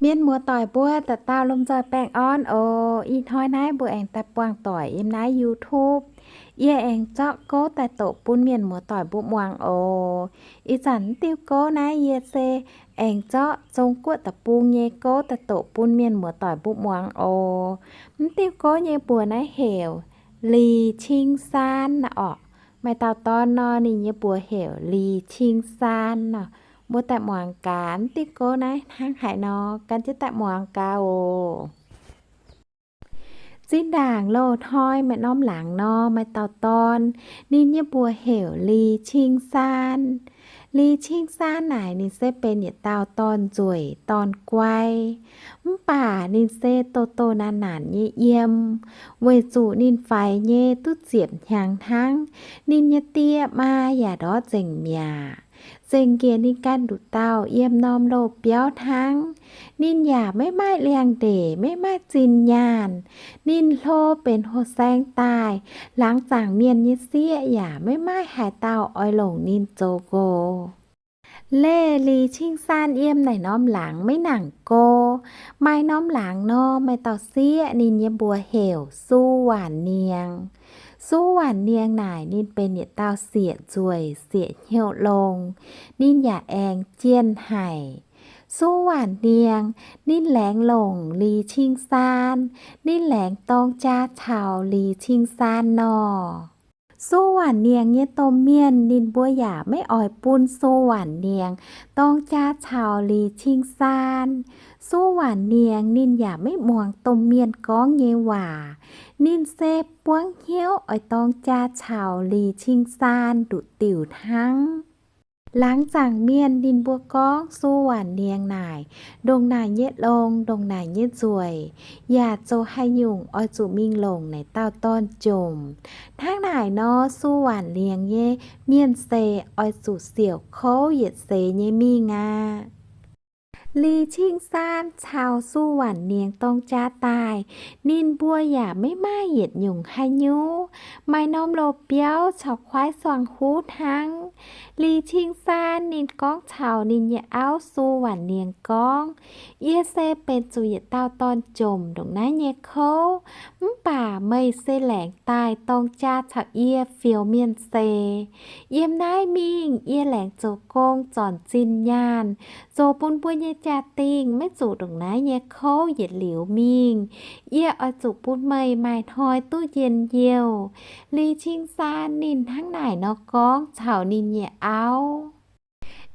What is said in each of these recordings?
Mienh muoz-doic mbuo dauh dauh lomh nzoih baengh orn oc. Ih hnoi naaiv mbuo aengx daaih buangh doic yiem naaiv YouTube. Yie aengx zorqv gouv daaih doqc bun mienh muoz-doic mbuo muangx oc. Ih zanc mv diuh gouv naaiv yie se aengx zorqv Zong-Guoqv deic-bung nyei gouv daaih doqc bun mienh muoz-doic mbuo muangx oc. Mv diuh gouv nyei mbuox naaiv heuc Li Cing Saan naaiv orqc. Maaih dauh dorn nor, ninh nyei mbuox heuc Li Cing Saan nor. Mbuo daaih muangx gaax mv diuh gouv naaiv hnangv haaix nor, gan jienv daaih muangx gaax oc. Zinh ndaangc loz-hnoi maaih norm laangz nor, maaih dauh dorn, ninh nyei mbuox heuc Li Cing Saan. Li Cing Saan naaic ninh se benx yietc dauh dorn-nzueic dorn-guai. Mv baac ninh se doh doh naanc naanc nyei yiem, weic zuqc ninh faix nyei duqv ziepc hnyangx hnangv. Ninh nyei die maa yaac ndortv nzengc mi'aqv. Zengc njiec ninh ganh nduqc dauh yiem norm loh biauv hnangv. Ninh yaac maiv maaih liangx-ndeic, maiv maaih zinh nyaanh. Ninh hlo benx hlo saeng daaih, laangz zaangc mienh nyei sieqv yaac maiv maaih haaix dauh oix longc ninh zoux nqox. Leih Li Cing Saan yiem naaic norm laangz maiv nangc go. Maaih norm laangz nor, maaih dauh sieqv, ninh nyei mbuox heuc Su Waanc Niengx. Su Waanc Niengx naaic ninh benx yietc dauh sieqv nzueic, sieqv hnyouv longx. Ninh yaac aengx jienh haic. Su Waanc Niengx ninh laengz longc Li Cing Saan. Ninh laengz dorng jaa caux Li Cing Saan nor. Su Waanc Niengx nyei domh mienh ninh mbuo yaac maiv oix bun Su Waanc Niengx dorng jaa caux Li Cing Saan. Su Waanc Niengx ninh yaac maiv muangx domh mienh gorngv nyei waac. Ninh se buangv hnyouv oix dorng jaa caux Li Cing Saan nduqc diuc hnangv. Laangz zaangc mienh ninh mbuo gorngv Su Waanc Niengx naaic ndongc naaic nyei longx, ndongc naaic nyei nzueic, yaac zoux haaix nyungc oix zuqc mingh longc naaic dauh dorn-jomc. Hnangv naaic nor, Su Waanc Niengx nyei mienh seix oix zuqc siouc kouv yietc seix nyei mingh aqv. Li Cing Saan caux Su Waanc Niengx dorng jaa daaih, ninh mbuo yaac maiv maaih yietc nyungc haaix nyungc, maaih norm loh biauv caux kuaaiv suangx huv hnangv. Li Cing Saan ninh gorngv caux ninh nyei auv Su Waanc Niengx gorngv, yie se benx zuqc yietc dauh dorn-jomc ndongc naaiv nyei kouv, mv baac meih se laengz daaih dorng jaa caux yie fioux mienh seix. Yiem naaiv mingh yie laengz zoux gong zornc zinh nyaanh, zoux bun mbuo nyei jaa-dingh maiv zuqc ndongc naaiv nyei kouv yietc liuz mingh. Yie oix zuqc bun meih maaih hnoi duqv njien-youh. Li Cing Saan ninh hnangv naaic nor gorngv caux ninh nyei auv.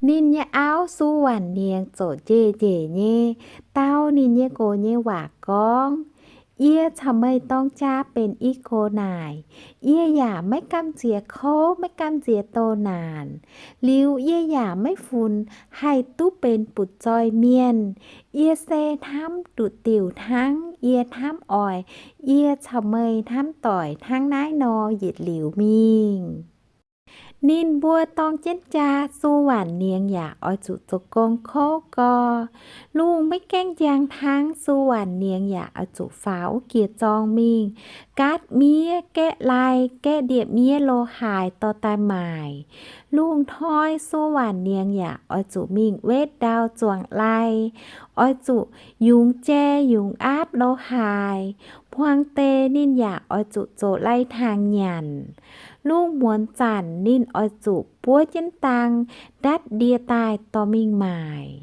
Ninh nyei auv Su Waanc Niengx zoqc njiec njiec nyei dau ninh nyei nqox nyei waac gorngv, yie caux meih dorng jaa benx i gox naaic, yie yaac maiv gamh nziex kouv, maiv gamh nziex doh naanc. Liuz yie yaac maiv funx haih duqv benx butv-zoih mienh. Yie se hnamv nduqc diuc hnangv. Yie hnamv oix, yie caux meih hnamv doic hnangv naaiv nor yietc liuz mingh. Ninh mbuo dorng jienv jaa, Su Waanc Niengx yaac oix zuqc zoux gong kouv gorx. Lungh maiv gaengh njang hnangv, Su Waanc Niengx yaac oix zuqc faaux wuov jiex zorng mingh gaatv miev, gaeqv lai, gaeqv ndie-miev lo haaix dorh daaih maaic. Lungh hnoi Su Waanc Niengx yaac oix zuqc mingh wetv ndau zuangx lai, oix zuqc yungz jai yungz aapv lo haaix. Hmuangx deix ninh yaac oix zuqc zoux lai-hnaangx nyanc. Lungh muonz zanc ninh oix zuqc buov jienv dang ndatv ndie daaih dorh mingh maaic.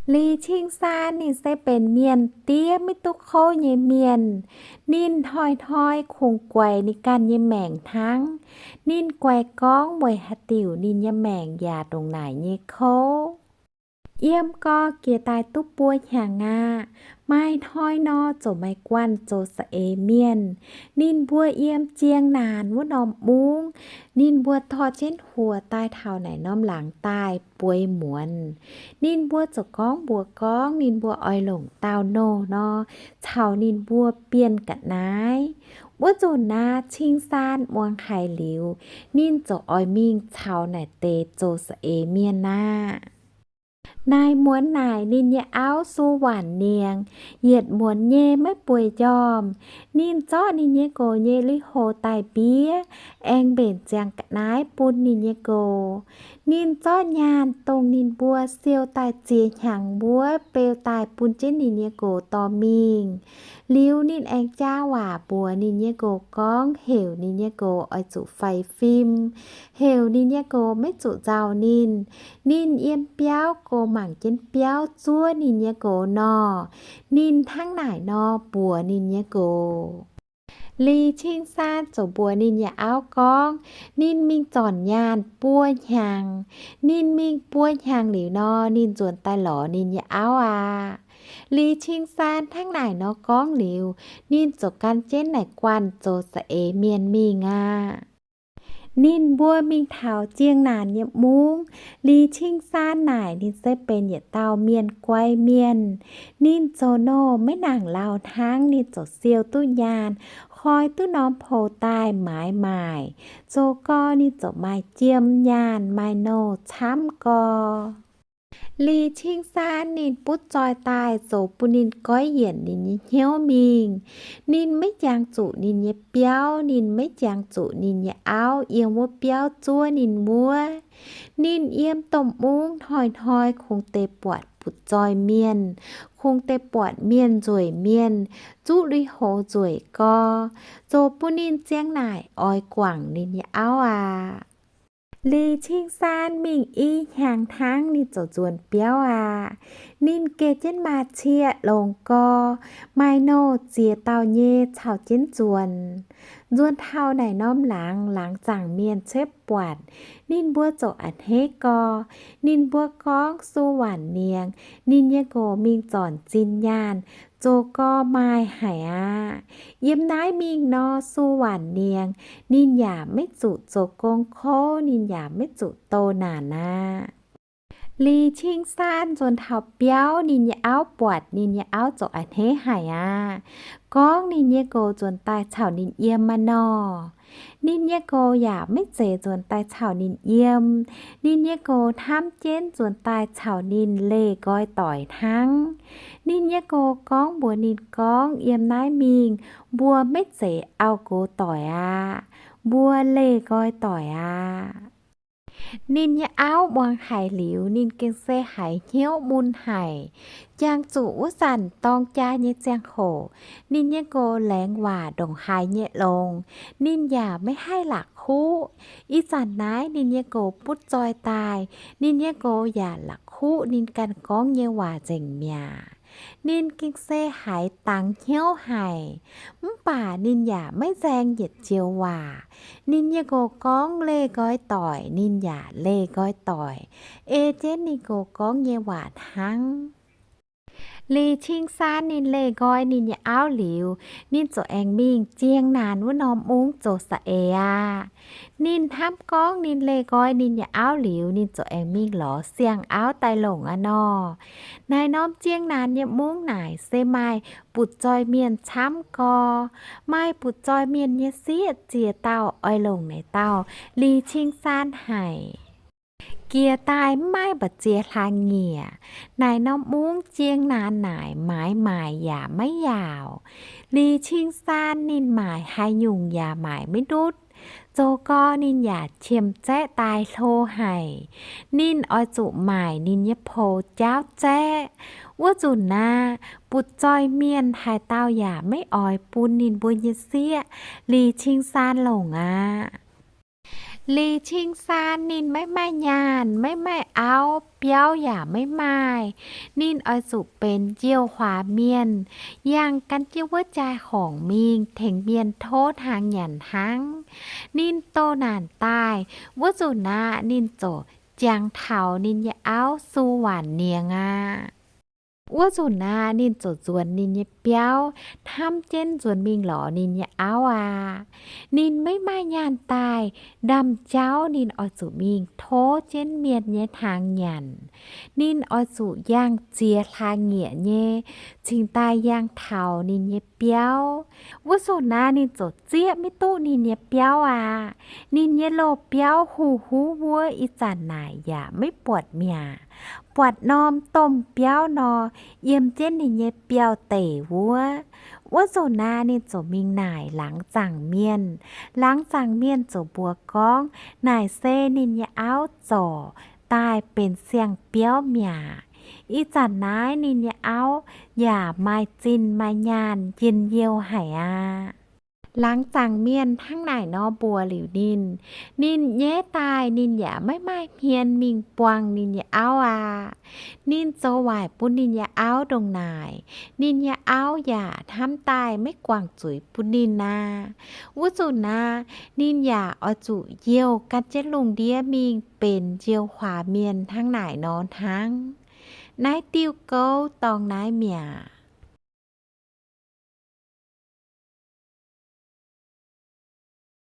Li Cing Saan ninh se benx mienh diev maiv duqv kouv nyei mienh. Ninh hnoi-hnoi kungx guaix ninh ganh nyei maengc hnangv. Ninh guaix gorngv weic haaix diuc ninh nyei maengc yaac ndongc naaic nyei kouv. Yiem gorx jiex daaih duqv buo hnyangx aqv. Maaih hnoi nor, ziouc maaih guanh zoux za'eix mienh. Ninh mbuo yiem ziang naanc wuov norm mungv, ninh mbuo dorh jienv huoc daaih taux naaic norm laangz daaih bueix muonz. Ninh mbuo ziouc gorngv mbuox gorngv ninh mbuo oix longc dauh nouh nor, caux ninh mbuo bienh ga'naaiv. Wuov nzunc naaiv Cing Saan muangx haiz liuz, ninh ziouc oix mingh caux naaic deix zoux za'eix mienh aqv. Naaiv muonz naaic ninh nyei auv Su Waanc Niengx yietc muonz nyei maiv bueix njormh. Ninh zorqv ninh nyei nqox nyei lui-houx daaih mbiev, aengx mbenc ziangx ga'naaiv bun ninh nyei nqox. Ninh zorqv nyaanh dongh ninh mbuo siou daaih ziex hnyangx wuov beu daaih bun jienv ninh nyei nqox dorh mingh. Liuz ninh aengx jaa waac mbuox ninh nyei nqox gorngv heuc ninh nyei nqox oix zuqc faix fim, heuc ninh nyei nqox maiv zuqc nzauh ninh. Ninh yiem biauv go mangc jienv biauv zuov ninh nyei nqox nor, ninh hnangv naaic nor mbuox ninh nyei nqox. Li Cing Saan ziouc mbuox ninh nyei auv gorngv, ninh mingh zornc nyaanh buo hnyangx. Ninh mingh buo hnyangx liuz nor, ninh nzuonx daaih lorz ninh nyei auv aqv. Li Cing Saan hnangv naaic nor gorngv liuz, ninh ziouc gan jienv naaic guanh zoux za'eix mienh mingh aqv. Ninh mbuo mingh taux ziang naanc nyei mungv, Li Cing Saan naaic ninh se benx yietc dauh mienh guai mienh. Ninh zoux nouh maiv nangc lauh hnangv, ninh ziouc siou duqv nyaanh, koi duqv norm pou daaih maaiz maaic, zoux gau ninh ziouc maaih jiem nyaanh maaih nouh camv gau. Li Cing Saan ninh butv zoih daaih zoux bun ninh goiv yienc ninh nyei hnyouv mingh. Ninh maiv jangx zuqc ninh nyei biauv, ninh maiv jangx zuqc ninh nyei auv yiem wuov biauv zuov ninh wuov. Ninh yiem domh mungv hnoi-hnoi kungx deix buatc butv zoih mienh, kungx deix buatc mienh nzueic mienh, zuqv lui-houx nzueic gau, zoux bun ninh ziang naaic oix guangc ninh nyei auv aqv. Li Cing Saan mingh i hnyangx hnangv ninh ziouc nzuonx biauv aqv. Ninh geh jienv maa-cieqv longx gau, maaih nouh ziex dauh nyei caux jienv nzuonx. Nzuonx taux naaic norm laangz, laangz zaangc mienh cuotv buatc, ninh mbuo ziouc a'hneiv gau. Ninh mbuo gorngv Su Waanc Niengx ninh nyei nqox mingh zornc zinh nyaanh, zoux gau maaih haic aqv. Yiem naaiv mingh nor, Su Waanc Niengx ninh yaac maiv zuqc zoux gong kouv, ninh yaac maiv zuqc doh naanc aqv. Li Cing Saan nzuonx taux biauv, ninh nyei auv buatc, ninh nyei auv ziouc a'hneiv haic aqv, gorngv ninh nyei nqox nzuonx daaih caux ninh yiem aqv nor. Ninh nyei nqox yaac maiv zeiz nzuonx daaih caux ninh yiem. Ninh nyei nqox hnamv jienv nzuonx daaih caux ninh leih nqoi doic hnangv. Ninh nyei nqox gorngv mbuox ninh gorngv, yiem naaiv mingh mbuo maiv zeiz auv-gox doic aqv. Mbuo leih nqoi doic aqv. Ninh nyei auv muangx haiz liuz, ninh gengh se haiz hnyouv mun haic. Jangx zuqc wuov zanc dorng jaa nyei ziangh hoc, ninh nyei nqox laengz waac ndongc haaix nyei longx, ninh yaac maiv haih la'kuqv. Ih zanc naaiv ninh nyei nqox butv zoih daaih, ninh nyei nqox yaac la'kuqv ninh ganh gorngv nyei waac nzengc mi'aqv. Ninh gengh se haiz dangx hnyouv haic, mv baac ninh yaac maiv nzaeng yietc joux waac. Ninh nyei nqox gorngv leih nqoi doic, ninh yaac leih nqoi doic, ei jienv ninh nqox gorngv nyei waac hnangv. Li Cing Saan ninh leih nqoi ninh nyei auv liuz, ninh ziouc aengx mingh ziang naanc wuov norm mungv zoux za'eix aqv. Ninh hnamv gorngv ninh leih nqoi ninh nyei auv liuz, ninh ziouc aengx mingh lorz siang-auv daaih longc aqv nor. Naaiv norm ziang naanc nyei mungv naaic se maaih butv-zoih mienh camv gau. Maaih butv-zoih mienh nyei sieqv ziex dauh oix longc naaiv dauh Li Cing Saan haic. Jiex daaih mv maaih mba'ziex hlaax-nyiec. Naaiv norm mungv ziang naanc naaic maaiz maaic yaac maiv yaauc. Li Cing Saan ninh maaic haaix nyungc yaac maaic maiv ndutv. Zoux gau ninh yaac qiemx zaeqv daaih hlo haic. Ninh oix zuqc maaic ninh nyei pou jaauv zaeqv. Wuov nzunc aqv, butv-zoih mienh haaix dauh yaac maiv oix bun ninh mbuo nyei sieqv Li Cing Saan longc aqv. Li Cing Saan ninh maiv maaih nyaanh, maiv maaih auv, biauv yaac maiv maaih. Ninh oix zuqc benx njiouv huaax mienh, yangh gan jienv wuov jai-horngc mingh tengx mienh tov hnaangx nyanc hnangv. Ninh doh naanc daaih, wuov nzunc aqv ninh ziouc jangx taux ninh nyei auv Su Waanc Niengx aqv. Wuov nzunc aqv ninh ziouc nzuonx ninh nyei biauv, hnamv jienv nzuonx mingh lorz ninh nyei auv aqv. Ninh maiv maaih nyaanh daaih, ndaamv-jauv ninh oix zuqc mingh tov jienv mienh nyei hnaangx nyanc. Ninh oix zuqc yangh ziex hlaax-nyiec nyei, cingx daaih yangh taux ninh nyei biauv. Wuov nzunc aqv ninh ziouc zieqv maiv duqv ninh nyei biauv aqv. Ninh nyei loz-biauv huv-huv wuov ih zanc naaic yaac maiv buatc mi'aqv. Buatc norm domh biauv nor, yiem jienv ninh nyei biauv-deic wuov. Wuov nzunc naaiv ninh ziouc mingh naaic laangz zaangc mienh. Laangz zaangc mienh ziouc mbuox gorngv naaic se ninh nyei auv zorc daaih benx siang-biauv mi'aqv. Ih zanc naaiv ninh nyei auv yaac maaih zinh maaih nyaanh njien-youh haic aqv. Laangz zaangc mienh hnangv naaic nor mbuox liuz ninh, ninh nyaiv daaih ninh yaac maiv maaih hmien mingh buangh ninh nyei auv aqv. Ninh zoux waaic bun ninh nyei auv ndongc naaic, ninh nyei auv yaac hnamv daaih maiv guangc zuiz bun ninh aqv. Wuov nzunc naaiv ninh yaac oix zuqc youh gan jienv lungh ndiev mingh benx njoux huaax mienh hnangv naaic nor hnangv. Naaiv diuh gouv dorngx naaiv mi'aqv.